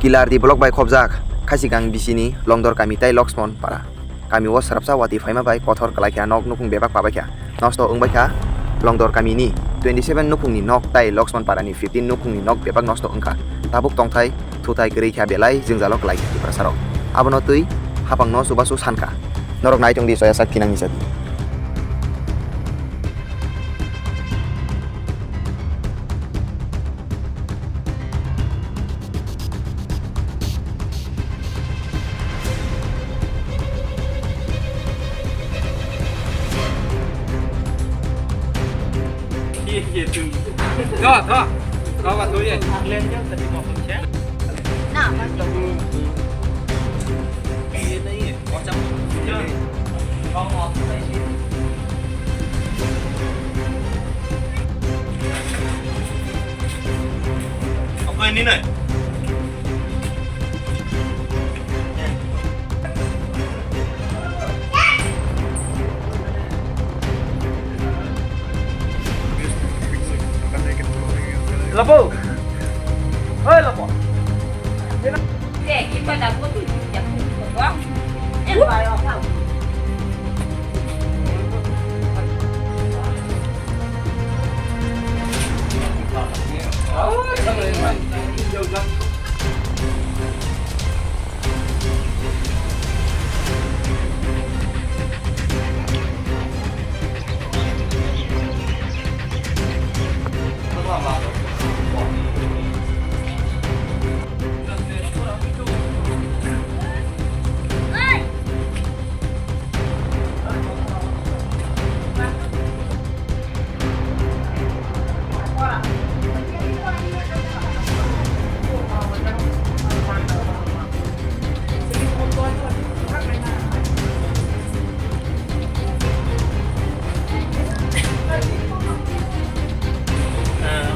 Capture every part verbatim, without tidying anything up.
Kilardi block bai khobjak Khasigang bisini Longdor kami tei Loksmon para. Kami o srapsa watwi phaima bai kothor kwlai kha, nok nukhung bebak pabai kha. Nosto wngbai kha Longdor kami ni twenty seven nukhung ni nok tei Loksmon para ni fifteen nukhung ni nok bebak nosto wngkha. Tabuk tongthai thuthai kwrwi kha belai jwngjalo kwlai kha Tiprasa rok. Abono twi hapang no chubachu sankha. Norok nai tong di, choya sak thinang ni jati. Lapo. Oi, lapo.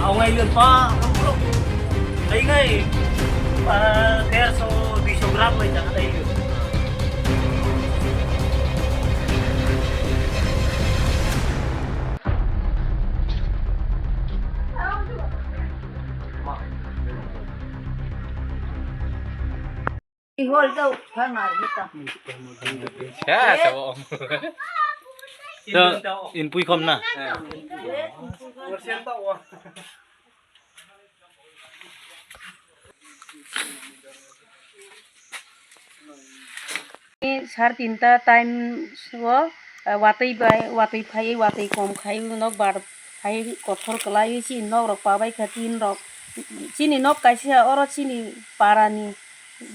Awai lun pa, ai ngai, ah, derso, duiso gram lai jaga dai lun. Ihol tau phangar hita. Ya, sabo. So, in pui khom na. Sar tinta time o, eh, watwi bai, watwi phaiwi, watwi kom khai nok bar phai kothor kwlaiwi chini nok rok pabai kha tin rok. Chini nok kaisa oro chini para ni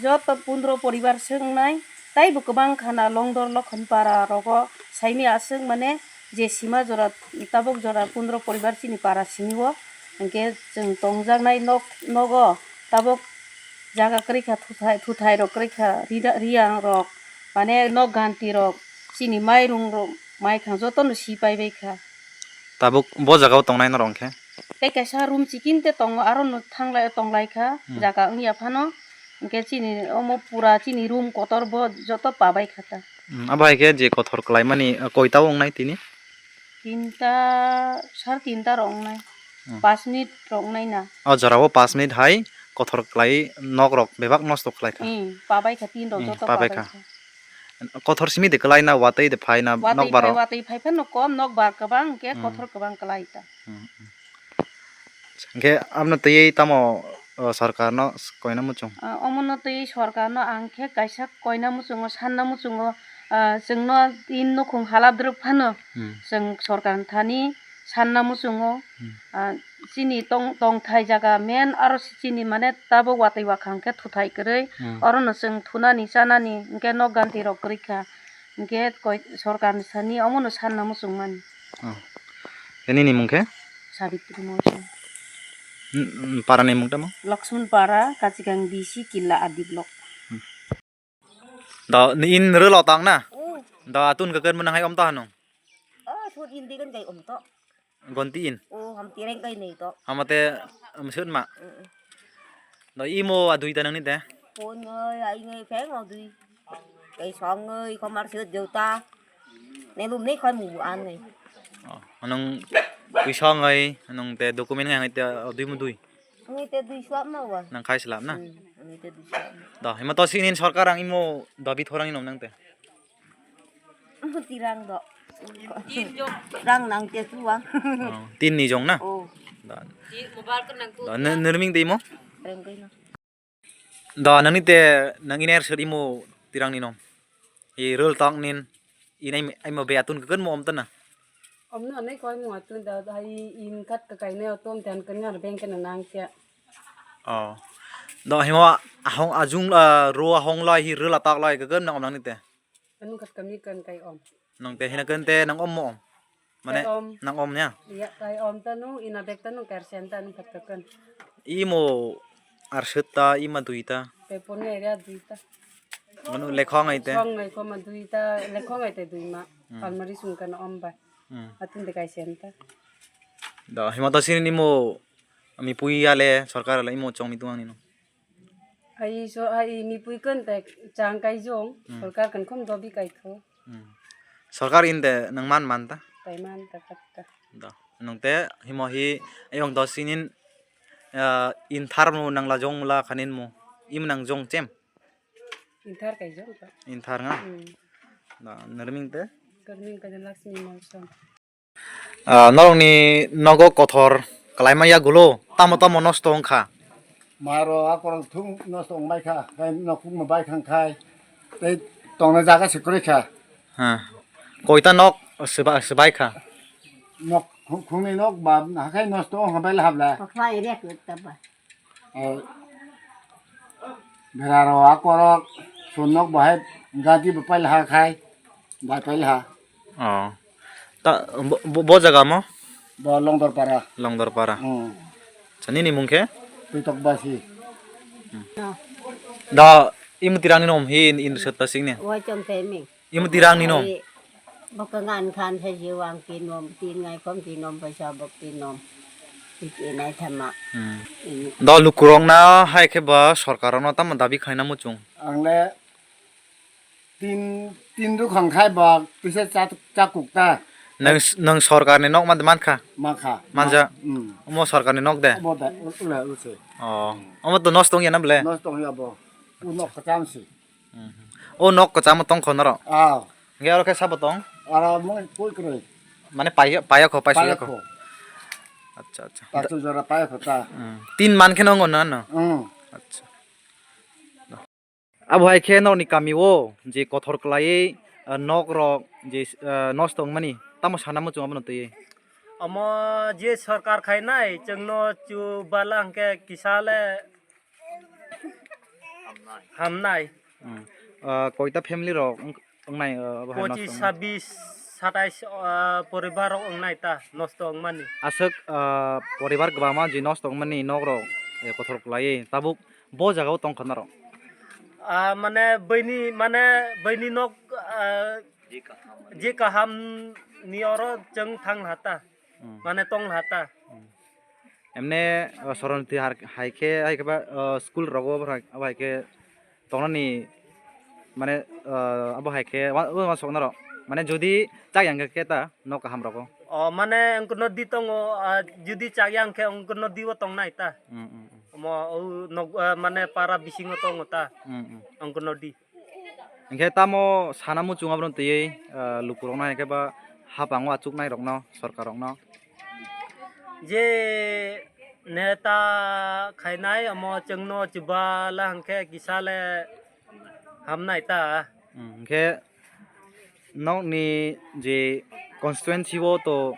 joto pondro poribar se wngnai, taibo kwbang khana Longdor Lokhonpara rogo saimya aswk mane je sima jora tabuk jora pondro poribar chini para simi o, hinkhe chwng tongjaknai nok, nogo tabuk jaga kwrwi kha, thuthai, thuthai rok kwrwi kha, rida-, riyang rok, mane nok ganti rok, chini mairung rok, mai khang jotono si pai bai kha. Tabuk bo jaga o tongnai norok hinkhe? Tei kaisa room chikin te tongo, aro no thanglai, tonglai kha, hmm, jaga wngya phano, hinkhe chini omo pura chini room kotor bo joto pabai kha ta. Hmm, abo hai khe je kothor kwlai mani, koita o wngnai tini? Tinta, sar tinta rok wngnai. Hmm. Pas minute rok wngnai na. O jora o pas minute hai kothor kwlai nok rok bebak nosto khlai kha. Hmm, pabai kha tin rok, hmm, joto pabai kha. Kothor simi de kwlai na, watwi de phai na, watwi nok bar phai, o. Watwi phai phano kom, nok bar kwbang, hinkhe, hmm, kothor kwbang kwlai ta. Hmm, hmm. Hinkhe abno twiwi tamo, o, sorkarno koina muchung? Ah, omono twiwi sorkarno ang khe kaisa koina muchungo, sanna muchungo, ah, chwngno tin nukhung halap drwk phano, hmm, chwng sorkarni thani sanna muchungo, hmm, ah, chini tong-, tongthai jaga main aro chini mane tabuk watwi wakhang khe thuthai kwrwi, hmm, orono chwng thunani chanani hinkhe nok ganti rok kwrwi kha, hinkhe koi-, sorkarni thani omono sanna muchungmani. Oh. Nini mung khe? Sabitri Mawsing. N-, n-, para ni mung tamo? Lakshman Para, Kachigang B C, Killa R D block. Hmm. Da, ni in relo tang na? Oh. Da, atun ka ker menang hai om ta hanung? Oh, sut in digan kai om to. Gonti in? Oh, ham tireng kai nei to. Hamate, um, sut ma? Mm. Da, imo adui ta nang ni te? Pon ngai, ai ngai, peng adui. Kai song ngai, komar sut jota. Nei lum nei khoi mu an nei. Oh, anung twi song ngai, anung te document ngai, ngai te adui mu dui. Wngwi te dui swap ma wa. Nang khai slap na? Hmm, wngwi te dui swap ma. Do, hima to sinin sorkar ang imo dabi thorang inom nang te. Tirang do. Rang nang te suwang. Oh, tin ni jong na? Oh. Do. Do, ne-, nerming de imo? Rengkoi na. Do, nangni te, nang iner sir imo tirang ni nom. I rul tong nin, inai, ai mo be atun kekan mo om tana. Om no, nai koi mo atun da, hai in kat ka kai ne otom tan kan ngar beng kan nang kya. Oh. Do, himo ahong ajung, ah, ro ahong lai hi rul atak lai kekan na om nangni te. Anu kat kami kan kai om. Nang te hina kan te nang om mo om. Mane kai om. Nang om ya. Iya, kai om ta nu, ina bek ta nu, kersen ta nu kat kekan. Imo arsut ta, ima dui ta. Te pon ne ria dui ta. Manu lekhong ai te. Lekhong ai koma dui ta, lekhong ai te dui ma. Hmm. Almari sung kan om ba. Hmm. Atun de kai sen ta. Do, hima to sini nimo, ami pui ale, sorkar ale, imo chong mi tuang nino. Ai so, ai ni pui kan te chang kai jong, hmm, sorkar kan khom dobi kai tho. Hmm. Sorkar in de nang man man ta? Kai man ta kat ta. Do, nung te himo hi ayong do sinin, ah, in thar mu nang la jong la khanin mu. Im nang jong chem? In thar kai jong ta. In thar nga? Hmm. Do, nerming te? Nerming kai Lakshmi Mawsam. Ah, norokni nogo kothor kalaima yagulo tamo tamo nosto wngkha? Maro akorok thung nosto wngbai kha, tei nokungma bai thang khai, tei tongna jaga se kwrwi kha. Ha. Koita nok swba-, swbai kha? Nok khung-, khungni nok ba hakhai nosto wngkha bai lahabla. Kokhlai rek rek ta ba. Beraro akorok sunok bahai gadi bo pailha khai, bai pailha. Oh. Ta, bo, bo, bo jaga mo? Bo Longdorpara. Longdorpara. Hmm. Acha, nini mung khe? Tuitok basi. Hmm. Da, imo tirang ni nom hi in, in setta sing ne? Wai chom te ming. Imo tirang ni nom? Ai, bo kangan khan se jiwang ti nom, tin ngai khom ti nom, paisa bok ti nom. Ti ti nai thama. Hmm. Ini. Do lukurok na hai khe ba sorkar no tamo dabi khaina muchung? Ang le tin, tin rukhang khai ba pisa cha, cha kuk ta. Nang, nang sorkar ni nok man, man kha? Man kha. Manja? Hmm. Omo sorkar ni nok de? Omo da, ula, use. Oh. Omo to nosto wngya na ble? Nosto wngya bo. U nok kacham si. Mhm. O nok kwchamo tong kho norok? Ah. Hwnkhe oro khe sabo tong? Aro mo koi kwrwi. Mane paiya, paiya kho, paisuya kho. Paiya kho. Acha, acha. Pachu jora paiya kho ta. Hmm. Tin man khe no wngo na no? Hmm. Acha. Abo hai khe norokni kami o je kothor kwlaiwi, ah, nok rok je, ah, nosto wngmani tamo sana muchung abono twiwi? Omo je sorkar khainai chwngno chubala hwnkhe kisa le Hamnai. Hmm. Ah, koita family rok wng-, wngnai, ah, abo hai Pochis, nosto wngmani? Sabis, satais, ah, poribar rok wngnai ta nosto wngmani. Aswk, ah, poribar kwbangma je nosto wngmani nok rok, eh, kothor kwlaiwi tabuk bo jaga o tongkha norok? Ah, mane bini, mane bini nok, ah, je kaham ni oro chwng thang ha ta. Hmm. Mane tong ha ta. Hmm. Emne, uh, soronti har-, hai khe, hai khe ba, uh, school rogo abo hai, abo hai khe tongnani, mane, uh, abo hai khe wa-, wa-, uansuk norok. Mane jodi chak yang khe ta nok kaham rogo. O, mane wngkhe nodi tongo, ah, jodi chak yang khe wngkhe nodi o tongnai ta. Hmm, hmm, hmm. Omo, o, nok, ah, mane para bisingo tongo ta. Hmm, hmm. Wngkhe nodi. Hinkhe tamo sana muchung abono twiwi, ah, lukurokno hinkhe ba haphango achuknairokno, sorkarrokno? Je neta khainai omo chwngno chubala hinkhe kisa le hamnai ta. Hmm, hinkhe nokni je constituency o to,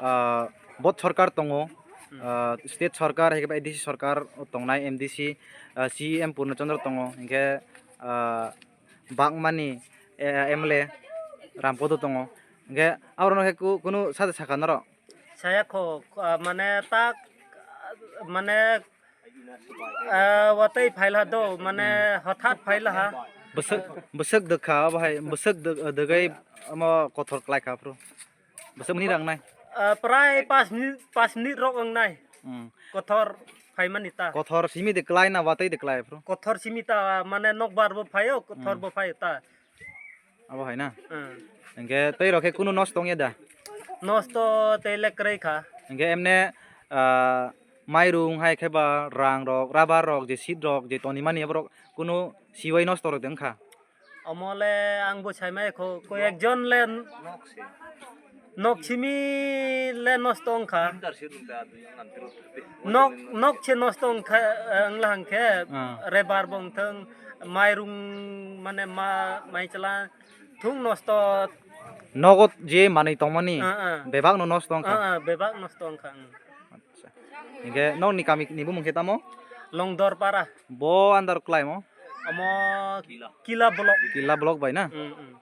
ah, bot sorkar tongo, hmm, ah, state sorkar, hai khe ba A D C sorkar tongnai, M D C, ah, C E M Purna Chandra tongo, hinkhe, ah, Bagmani, eh, M L A Rampodo tongo. Hinkhe aborokno khe ku-, kunu sade sakha norok? Saya kho, ah, mane tak, mane, ah, watwi phaila do, mane hmm, hothat phaila ha. Bwswk, bwswk dwkha, obo hai bwswk dw-, dwgwi omo kothor klaikha phuru. Bwswk mani rang nai? Ah, prai pas minute, pas minute rok wngnai. Hmm. Kothor phaimani ta. Kothor simi de klai na watwi de klai phuru? Kothor simi ta, mane nokbar bo phaio, kothor hmm, bo phaio ta. Abo hai na? Hmm. Hinkhe tei rok khe kunu nosto wngya da? Nosto tei le kwrwi kha. Hinkhe emne, ah, mairung hai khe ba rang rok, rubber rok, je seat rok, je tonimani aborok kunu siwai nosto rok de wngkha. Omo le ang bo saimai kho, koi ekjon le n-, nok simi le nosto wngkha. Nok, nok se nosto wngkha, eh, wngla hwnkhe Ah. rubber bo wngthang, mairung mane ma, mai chwla thung nosto. Nogo je manwi tongmani Ah, ah. bebak no nosto wngkha. Ah, ah, bebak nosto wngkha, ang. Acha. Hingke nokni kami ni bumung khe tamo? Longdorpara. Bo under kwlaimo? Omo Kila block. Kila block bai na? Mm, mm.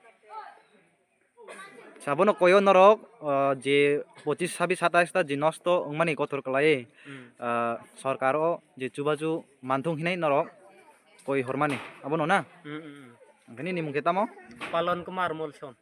Sabono koyo norok, ah, je pochis, sabis, satais ta je nosto wngmani kothor kwlai, Mm. ah, sorkar o je chubachu manthung hinai norok koi hormani, abono na? Mm, mm, mm. Hingke nini mung khe tamo? Palon Kumar Molsom.